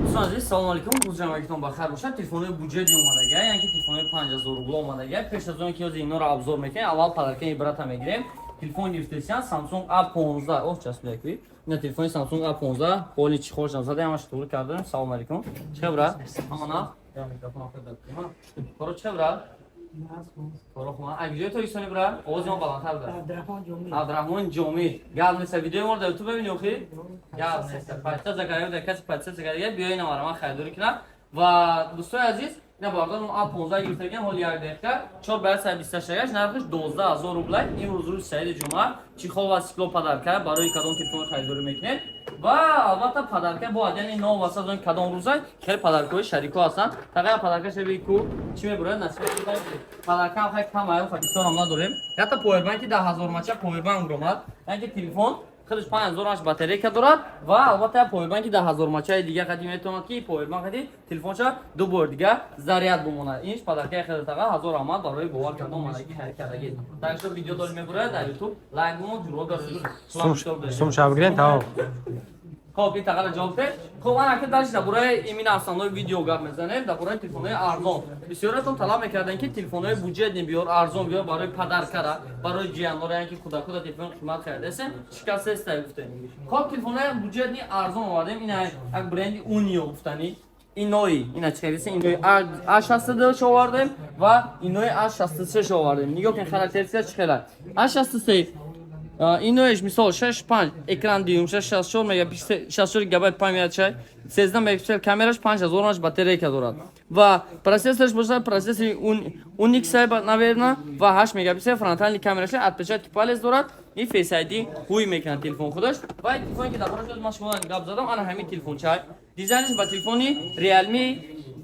Дӯстон азиз, салому алейкум. Рӯз ҷамъагитон ба хайр бошад. Телефонҳои бюджетный омадага, яъне ки телефонҳои 5000 рубл омадага. Пеш аз он ки ҳозир инҳоро обзор мекунем, аввал подаркаи брата мегирем. Телефон гирифтесиян, Samsung A15. Оҳ, часпидаки. Ина телефони Samsung A15, ҳоли чӣ хошам зада, ҳамаш туғри кардем. Салому алейкум. Чӣ брат? Ҳамона? Я микрофон охир. Коро чӣ, брат? Коро хума. А куҷои Тоҷикистони, брат? Овози мо баландтар буда. Абдурахмон Ҷомӣ. Абдурахмон Ҷомӣ. Гап неста, видеои моро дар Ютуб бибини охи? Гап неста. Подписаться карда, каси подписаться карда, биёи намара ман харидорӣ кунам. Ва дӯстои азиз, ина бардорам, A15 гирифтагиам, ҳоли як дақиқа 4 ба 128 гаш, нархаш 12 000 рубла. Имрӯз рӯзи саиди ҷумъа, чехол ва стекло подарка барои кадом телефон харидорӣ мекунед. Ва албатта подарка бо яъне нов васат он кадом рӯза хеле подаркаҳои шарико ҳастанд. Тақрибан подарка шаби ку чӣ мебурад, насиб подарка ҳам хеле кам аю, бисёр ҳам надорем. Якта повербанки 10 000 мача повербанк омад, яъне ки телефон худаш 5000 аш батарейка дорад ва албатта повербанки 10 000 мачаи дига қади метавонад, ки повербанк қади телефонша ду бор дига заряд бимонад. Инш подаркаи хеле таға, ҳазор раҳмат барои бовар карда омадагӣ, харид кардагӣ. Так что видео дорем, мебурад дар Ютуб, лайк бимон, ҷурога. Сум шаб гирен, тамом. Хоб, ин тағара ҷавоб де. Хоб, ман ака дальше дар бораи именно основной видео гап мезанем, дар бораи телефонҳои арзон. Бисёратон талаб мекарданд, ки телефонҳои бюджетный биёр, арзон биёр барои подаркара, барои ҷиянлора, яъне ки кӯдакода телефон қимат харидасем, шикастаеста гуфтем. Хоб, телефонҳои бюджетный арзон овардем. Ина як бренди Унио гуфтанӣ. Инои, ина чӣ харидасем? Инои A62 овардем ва инои A63 овардем. Нигоҳ кунед, характеристика чӣ хела. A63 иноеш мисол 6,5 экран дюйм, 64 мегапиксел, 64 гигабайт память чай, 13 мегапиксел камераш, 5000 аш батарейка дорад ва процессорш бошад процессори Unix, наверно, ва 8 мегапиксел фронтальный камераш, отпечатки палец дорад и Face ID ҳуй мекунад телефон худаш. Ва ин телефоне, ки дар борааш ман шумо гап задам, ана ҳамин телефончай, дизайнаш ба телефони Realme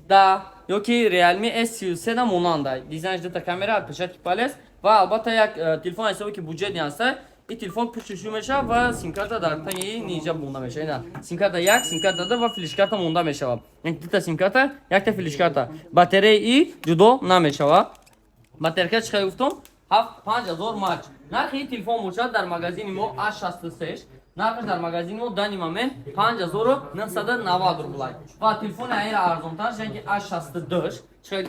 10 ёки Realme S33 да монанда. Дизайнаш, дута камера, отпечатки палец ва албатта як телефон ҳисобе, ки бюджетный ҳаста. Ин телефон пуштишу мешавад ва симкарта дар таги нинҷа монда мешавад. Ина симкарта як, симкарта ду ва флешкарта монда мешавад. Дута симкарта, якта флешкарта. Батареи и ҷудо намешавад. Батарейка чӣ хеле гуфтум? 5000 мач. Нархи ин телефон бошад дар магазини мо A63, нархаш дар магазини мо данный момент 5990 рублай. Ва телефони айра арзонтар, яъне A62, чӣ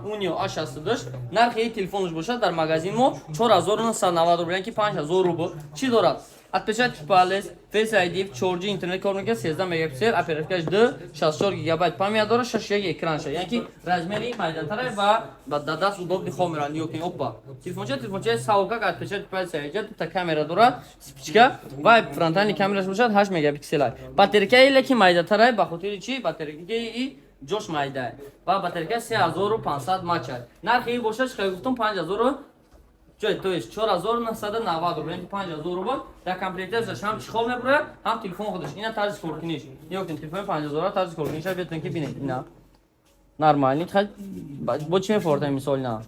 Унио A62, нархи ин телефонаш бошад дар магазини мо 4990 рубл, яъне ки 5000 рубл. Чӣ дорад? Отпечатки палец, Face ID, 4G интернет кор мекунад, 13 мегапиксел, оперативкаш 2, 64 гигабайт память дорад, 6 экранша. Яъне ки размери майдантара ва ба даст удобный хоб меравад. Нигоҳ кунед, опа. Телефонча, телефонча савокак, отпечатки палец, дута камера дорад, вспышка ва фронтальный камераш бошад 8 мегапиксел. Батарейкаи лекин майдатара, ба хотири чӣ? Батарейкаи ҷош майда ва батарейка 3500 мача. Нархи ин бошад, чӣ гуфтум, 5000 ҷой, то есть 4990 рубл, яъне 5000 рубл. Дар комплектацияш ҳам чехол мебурад, ҳам телефон худаш. Ина тарзи коркуниш. Нигоҳ кунед, телефони 5000 тарзи коркуниша бетон ки бинед. Ина нормальный, бо чӣ мефортем, мисол, ина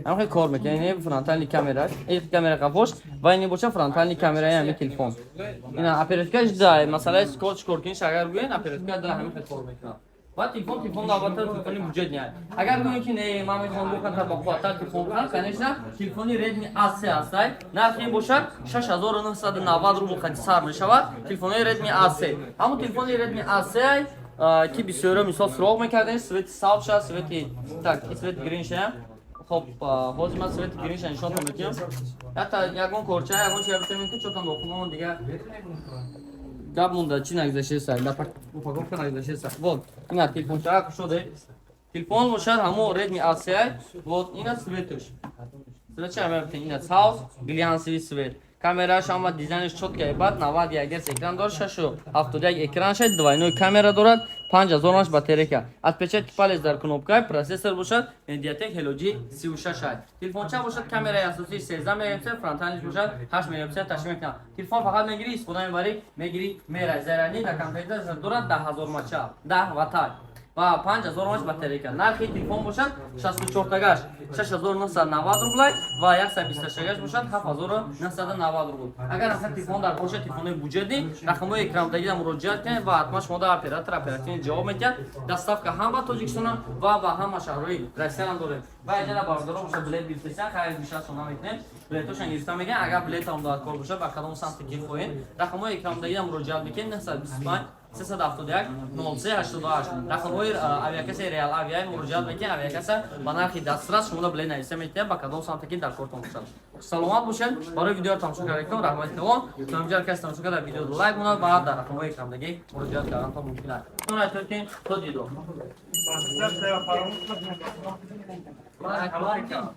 ҳам хеле кор мекунад. Ин фронтальный камера, ин камера қафош ва ин боша фронтальный камераи ҳамин телефон. Ина оперативкаш да, масъалаи коркуниш агар гӯен, оперативка да ҳамин хел кор мекунад. Ва телефон албатта телефони бюджетный. Агар гӯем, ки не, ман мехоҳам бухатар ба қувваттар телефон бихарам, конечно, телефони Redmi A3 ҳастай. Нархи ин бошад 6990 рубл қади сар мешавад. Телефонои Redmi A3, ҳамон телефони Redmi A3, ки бисёриҳо мисол суроғ мекардем, цвети сабз шад, цвети так, цвети грин ша. Хоб, ҳозир ман цвети грин ша нишонтон мекунам. Ята ягон корча, ягон чи битемем, ки чотан дохилмон дига гап монда, чӣ нагзаштеса, упаковка нагзаштеса. Вот ина телефонча кушоде, телефон бошад ҳамо Redmi A3. Вот ина цветаш, цветша мебинед, ина сабз, глянцевый цвет. Камераш ҳама дизайнаш чёткая, баъд 91 герц экран дорад, 6,71 экран шад, двойной камера дорад, 5000 аш батарейка, отпечатки палец дар кнопка, процессор бошад MediaTek Helio G36 ай. Телефонча бошад камераи асосии 13 мегапиксел, фронтальныйш бошад 8 мегапиксел ташкил мекунад. Телефон фақат мегирӣ, истифода мебарӣ, мегирӣ, мерай. Зарядный дар компьютер дорад, 10 000 мача, 10 ватт ва 5000 аш батарейка. Нархи телефон бошад 64тагаш 6990 рублай ва 128гаш бошад 7990 рубл. Агар ҳасан телефон дар бошад, телефонои бюджетный, рақамҳои экрандагида муроҷиат кунед ва ҳатман шумо дар оператор оперативно ҷавоб медиҳад. Доставка ҳам ба Тоҷикистон ва ба ҳама шаҳрҳои Россия дорем. Ва иҷара бародаро бошад, билет гирифтесан, хайр, бишад сона мекунем, билетошон гирифта мегӯян. Агар билетам дар кор бошад, ба кадом самте ки хоҳед, рақамҳои экрандагида муроҷиат мекунед: 925. 371 03 88. Рақамҳои авиакасси Реал Авиа муроҷиат мекунед. Авиакасса ба нархи дастрас шумо билет нависа метиҳад, ба кадом самте ки дар кортон бошад. Саломат бошед. Барои видеоро тамошо кардагитон раҳмати калон. То инҷа каси тамошо карда, видео лайк монад ва дар рақамҳои экрандагӣ муроҷиат кардантон мумкин аст. То дидор. Подписаться.